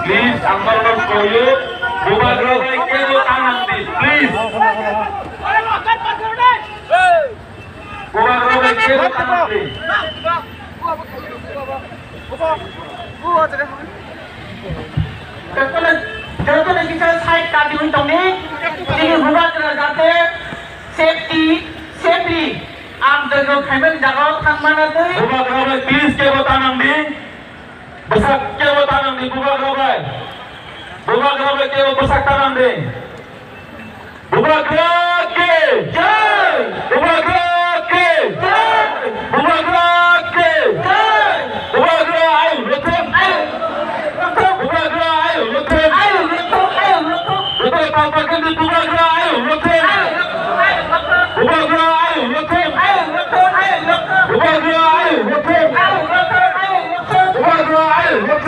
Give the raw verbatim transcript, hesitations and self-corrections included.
Please, ang barbar koyo, bubagra bai kebo tanang di, please. Bubagra bai kebo tanang di. Jotono, jotono kisa side kati wng tongdi, chini bubagra jate safety, safely, ang joto khaimani jagao thangmana twi. Bubagra bai please kebo tanang di. Bwsak kebo tanang di bubagra bai. Bubagra bai kebo bwsak tanang di. Bubagra ki jai! Bubagra ki jai! Bubagra ki jai! Bubagra ayuk rothok! Ayuk rothok! Bubagra ayuk rothok! Ayuk rothok! Ayuk rothok! Bubagra ayuk rothok! Ayuk rothok! Ayuk rothok! Bubagra ayuk rothok! Ayuk rothok! Ayuk rothok! Bubagra ayuk rothok! Ayuk rothok! Ayuk rothok! Bubagra ayuk rothok!